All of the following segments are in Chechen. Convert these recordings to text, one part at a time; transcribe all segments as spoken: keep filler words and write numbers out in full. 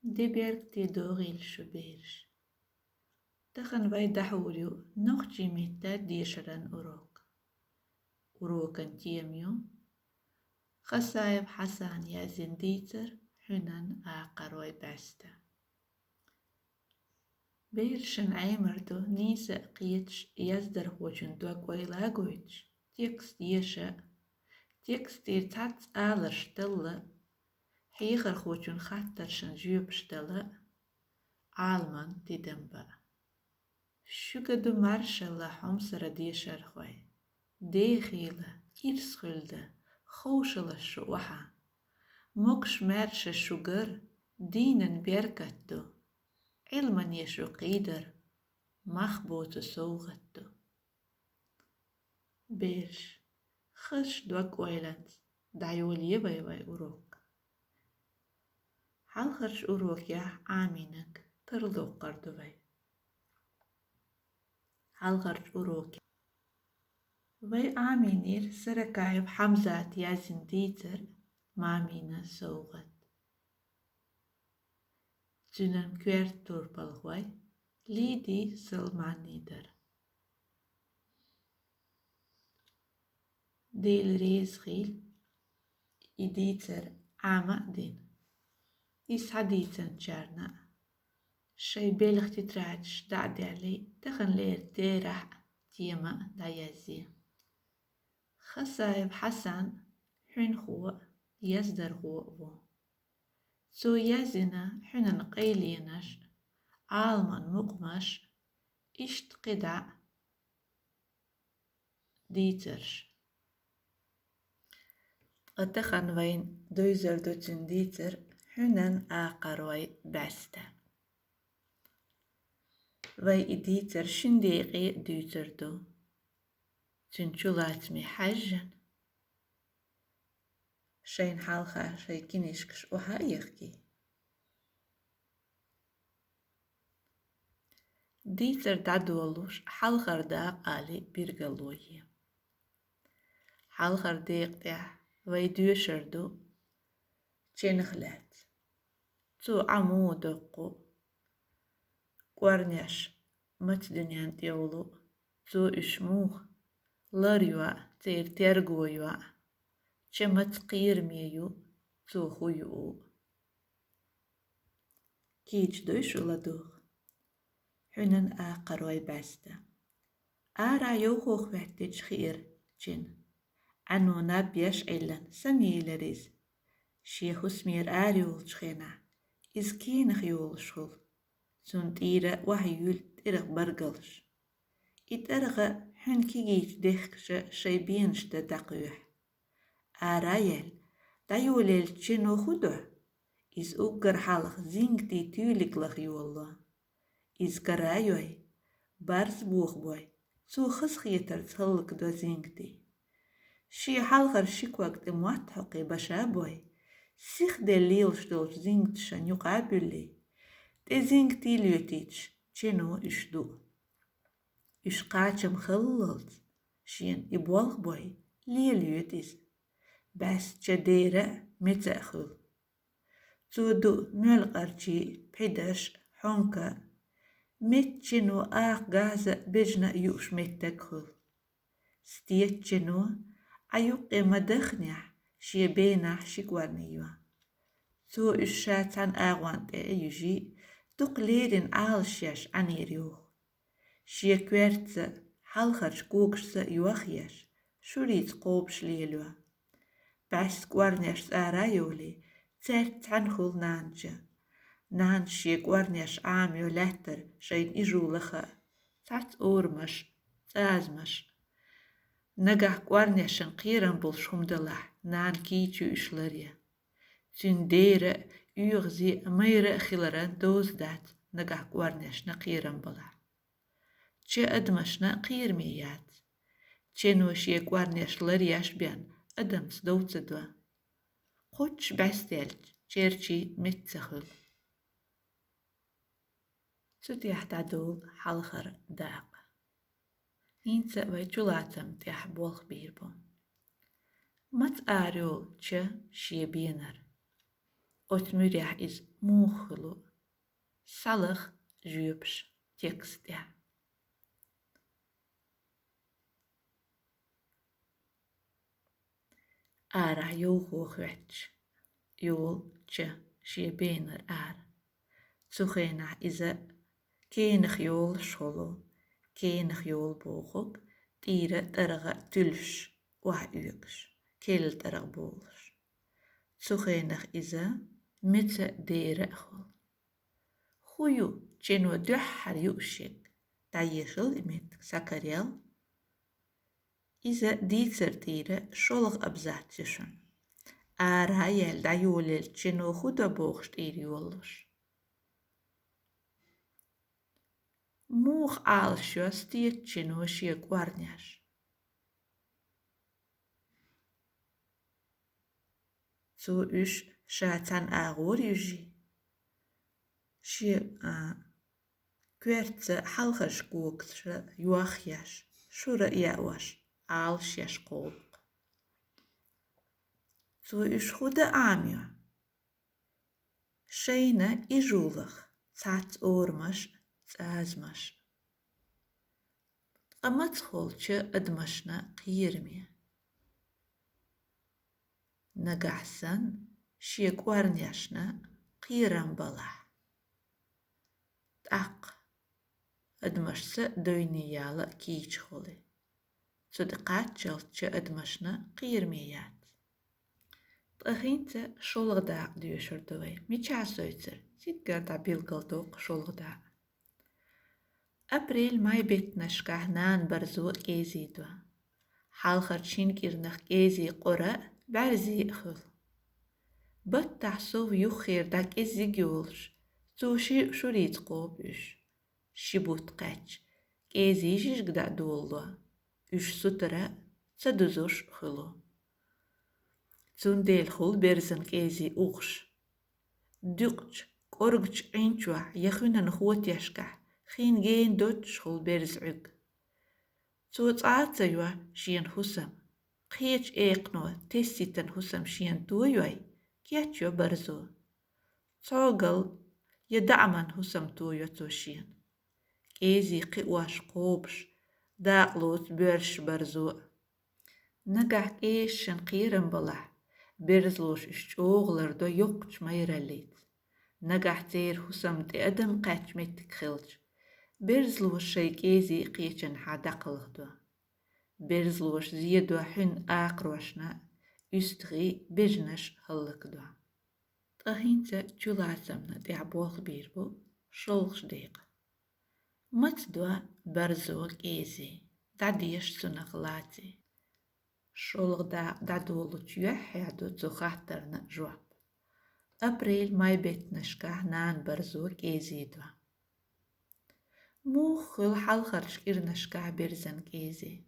Де беркате догӀийла шу, бераш. Тахан вай дӀахьур ю нохчийн меттан дешаран урок. Урокан тема ю Хасаев Хьасана язйина дийцар «Хьуьнан акхарой бӀаьста». Берашна Ӏемар ду нийса а кхеташ, яздархочун дог ойла а гойтуш, текст еша а, текстера цхьацца аларш дала а, хьехархочун хаттаршна жоьпаш дала а, Ӏаламан тидам ба а. Шуьга ду маршалла, хьомсара дешархой! Дехийла, ирс хуьлда, ховшалаш шу охьа. Могаш-маьрша шугара дийнан беркат ду, Ӏилмане шу кхийдар мах боцу совгӀат ду. Бераш, хазачу дог-ойланца дӀайолае вай вайн урок. Хьалхарчу урокехь Ӏамийнарг тарлоккхур ду вай. Хьалхарчу урокехь вай Ӏамийнера Саракаев Хьамзата язйина дийцар «Мамина совгӀат». Цуьнан коьрта турпалхой Лидий Салманий дара. Дела реза хуьлда, и дийцар Ӏама а дина, иза схьадийцинчарна а. Шайн белхан тетрадаш дӀа а даьлла, таханлера терахь а, тема а дӀаязъе. Хасаев Хьасан хьуьнхо а, яздархо а ву. Цо язйина хьуьнан къайленаш а, Ӏаламан мукъамаш а, иштта кхидӀа а дийцарш. Ткъа тахана вайна девзар ду цуьнан дийцар «Хьуьнан акхарой бӀаьста». Вай и дийцар шина декъе а дуьйцур ду. Цуьнан чулацаме хьаьжжина, шайна хьалха шайн кинишкаш охьа а яхкий. Дийцар дӀадолалуш, хьалхара дакъа алий билгало е. Хьалхара декъа тӀехь вай доьшур ду ченах лаьцна. Цо Ӏа муха доккху, кӀорнеш маца дуьнен тӀе йолу, цо уьш муха лар йо а, церан терго йо а, ча маца кхераме ю, цо хӀун юу. Кийча дуй шу ладугӀу. «Хьуьнан акхарой бӀаьста». Ара йовхо хӀоьттича хиира чен. Ӏаьно наб еш Ӏиллина самийлар иза. Шен хӀусамера арайолучу хенахь иза кенах йолуш хуьлу. Цунна тӀера охьаюьйлу тӀиргӀа баргалш. И тӀаргӀа хьуьнан кегийчу дехкаша шайн бенаш дан дӀакхоьхьу. Ара яьлла, дӀайолаеллачу чено хӀун до? Иза уггар хьалха зингатийн туьйлиг лаха йолало. Иза кара а йой, барз бохабой, цо хазахетарца хӀаллакдо зингатий. Шен хьалхара ши ког тӀе мотт хьокхий баша а бой, сихделла лелаш долчу зингаташна юкъа а буьллий, тӀе зингатий лоьтуьйтуш, чено уьш ду. Уьш кхачам халлалц, шена и болх бой, лелайоьду иза. БӀаьста ча дера а, меца а хуьлу. Цо ду моьлкъарчий, пхьидаш а, хьонка а, меттачу чено акха газа а, бежана а юуш меттиг хуьлу. Стеттачу чено, Ӏа юккъе ма дахнехь, шен бенахь ши кӀорни йо. Цо уьш ша цхьана агӀонна тӀе а юьжий, дукха леррина Ӏалаш еш Ӏанера йоху. Шен коьртаца, хьалхарчу когашца а йох еш, шурица кхобуш лелайо. БӀаьста кӀорнеш цӀара а йовлий, цаьрца цхьаьна хуьлу нана ча. Нанас шен кӀорнеш Ӏамайо лаьттара шайна ижу лаха а, цхьацца орамаш а, цӀазамаш а. Нагахь кӀорнешна кхерам болуш хӀума далахь, нана кийча ю уьш ларъян. Цуьнан дера а, оьгӀазе а, майра а хиларан доза дац нагахь кӀорнешна кхерам балахь. Ча адамашна а кхераме яц. Чено шен кӀорнеш ларъеш бен адамца дов ца до. Кхоччуш бӀаьстаелча, черчий меца ца хуьлу. Цу тӀехь дӀадолу хьалхара дакъа. ХӀинца вай чулацам тӀехь болх бийр бу. Маца ара йолу ча шен бенара? Оцу муьрехь иза Муха хуьлу? Схьалаха жоьпаш текста тӀехь. Арахь йовхо хоьттуш йолу ча шен бенара ара. Цу хенахь иза кенах йолуш хуьлу, кенах йолу бохург тӀера тӀаргӀа туьллуш, охьаоьгуш, керла тӀаргӀа болуш. Цу хенахь иза меца дера а хуьлу. ХӀун ю чено дуьххьара юуш ерг? ДӀаешал и меттиг, схьакараял. Иза дийцар тӀера шолгӀа абзац ю шуна. Ара яьлла дӀайолаелла чено хӀун до бохуш тӀера йолалуш. Муха Ӏалашйо стеца чено шен кӀорнеш? Цо уьш ша цхьана агӀор юьжий? Шен, а, коьртаца хьалхарчу когашца йохъеш, шура а яош, Ӏалашъеш кхобу-кх. Цо уьш хӀун дан Ӏамайо? Шайна ижулах цхьацца орамаш, цӀазамаш. Ткъа маца хуьлу ча адамашна кхераме? Нагахь санна шен кӀорнешна кхерам балахь. ТӀаккха адамашца дойне яла кийча хуьлу. Цу тӀе кхаччалц ча адамашна кхераме яц. Ткъа хӀинца шолгӀа дакъа доьшур ду вай. Мичахь совцур? Цигара дӀабилгалдоккху шолгӀа дакъа. Апрель-май беттанашкахь нана барзо а, кӀезий до. Хьалхарчу шина кӀирнах кӀезий къора а, бӀаьрзе а хуьлу. Баттахь сов юххера дӀа кӀеззиг йолуш, цо ши шурица кхобу уьш. Ши бутт кхаьчча, кӀезий жижиг дӀа долало, уьш сутара ца дузуш хуьлу. Цундела хуьлу берзан кӀезий угӀуш. Дуькъачу, кӀоргачу Ӏин чохь я хуьнан хотешкахь хин гена доццуш хуьлу берзан Ӏуьрг. Цо цкъа а ца йо шена хӀусам. Кхечу экхано тесийтина хӀусам шена тойой, кечйо барзо. Цхьогал я даӀаман хӀусам тойо цо шена. КӀезий кхиош кхобуш, дакъа лоцу боьрша барзо а. Нагахь кӀезашна кхерам балахь, берзалоша уьш чӀогӀа лардо йоккхачу майраллица. Нагахь церан хӀусамна тӀе адам кхаьчча меттиг хилча, берзалоша шайн кӀезий кхечанхьа дӀакхалхадо. Берзалоша зен до хьуьнан акхарошна, уьстагӀий, бежанаш хӀаллакдо. Ткъа хӀинца чулацамна тӀехь болх бийр бу шолгӀачу декъан. Маца до барзо кӀезий, дӀадеша цунах лаций. ШолгӀа дакъа дӀадолучу юьххьехь ду цу хаттарна жоп. Апрель-май беттанашкахь нана барзо, кӀезий до. Муха хуьлу хьалхарчу кӀирнашкахь берзан кӀезий?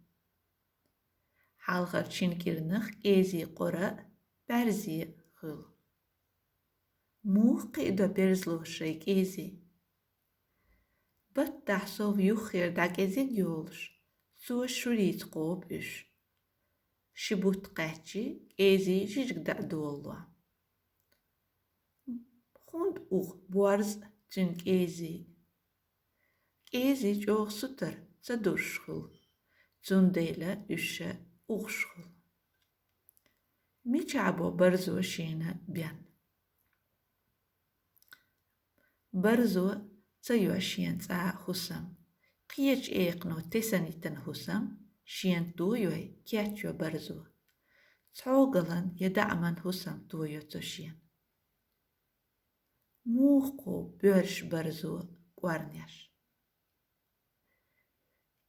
Хьалхарчу шина кӀирнах кӀезий къора а, бӀаьрзе а хуьлу. Муха кхиадо берзалоша шайн кӀезий? Баттахь сов юххера дӀа кӀезиг йолуш, цо шурица кхобу уьш. Ши бутт кхаьчча, кӀезий жижиг дӀа долало. ХӀунда угӀу борз а, цуьнан кӀезий? КӀезий чӀогӀа сутара ца дузуш хуьлу, цундела уьш угӀуш хуьлу. Мичахь бо барзо шена бен? Барзо ца йо шена цкъа а хӀусам. Кхечу экхано тесна йитина хӀусам шена тойой, кечйо барзо. Цхьогалан я даӀаман хӀусам тойо цо шена. Муха кхобу боьрша барзо кӀорнеш?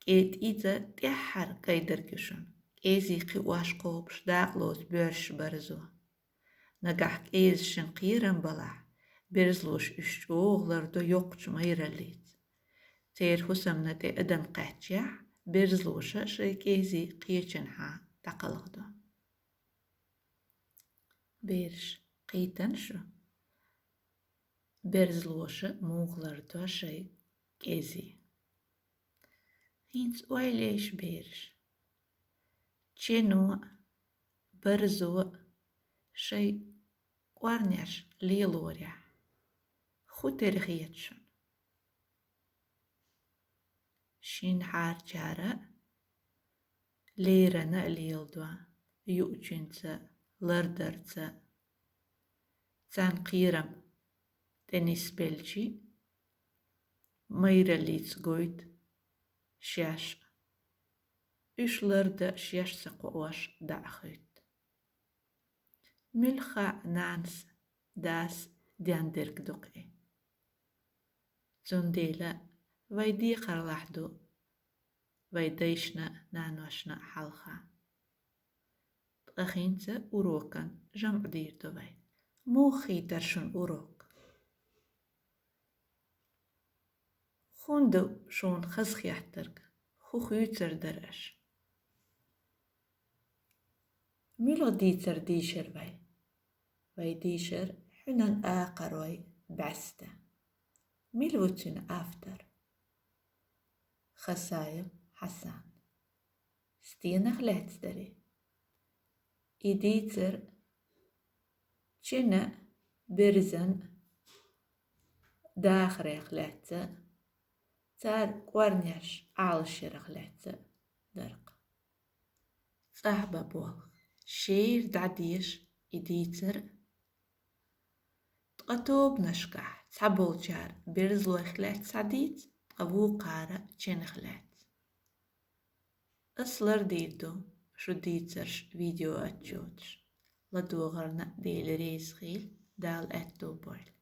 КӀезий иза тӀаьххьара кӀайдерг ю шуна. КӀезий кхиош кхобуш дакъа лоцу боьрша барзо. Нагахь кӀезашна кхерам балахь, берзалоша уьш чӀогӀа лардо йоккхачу майраллица. Церан хӀусамна тӀе адам кхаьччехь, берзалоша шайн кӀезий кхечанхьа дӀакхалхадо. Бераш, кхийтина шу? Берзалоша муха лардо шайн кӀезий? ХӀинца ойла ейша, бераш. Чено а, барзо а шайн кӀорнеш лелорехь, Фу тера хета шуна? Шин хьарчара лерана а леладо, юучуьнца, лардарца. Царна кхерам тӀе нисбелчи, майраллица гойту шаьш а. Уьш лардан шаьш ца кхоош дӀа а хоьтту. Муьлхха а нанас, дас дендерг ду-кх и. Цундела вай декхарлахь ду вай дайшна а, наношна а хьалха. Ткъа хӀинца урокан жамӀ дийр ду вай. Муха хийтар шуна урок? ХӀунда шуна хазахеттарг? Ху хуьйцар дара аша? Муьлха дийцар дийшар вай? Вай дийшар хьуьнан акхарой бӀаьста. Мила ву цуьнан автор? Хасаев Хьасан. Стенах лаьцна дарий? И дийцар чина, берзан дахарех лаьцна, цара кӀорнеш Ӏалашъярах лаьцна дара-кх. ЦӀахь бан болх. Шера дӀадеша и дийцар. Ткъа тобанашкахь цхьаболчара берзалойх лаьцна схьадийца, ткъа вукхара чинах лаьцна. Ас лардийр ду шу дийцарш видеоотчёташ. ЛадогӀарна Дела реза хуьлда, Дала аьтто бойла.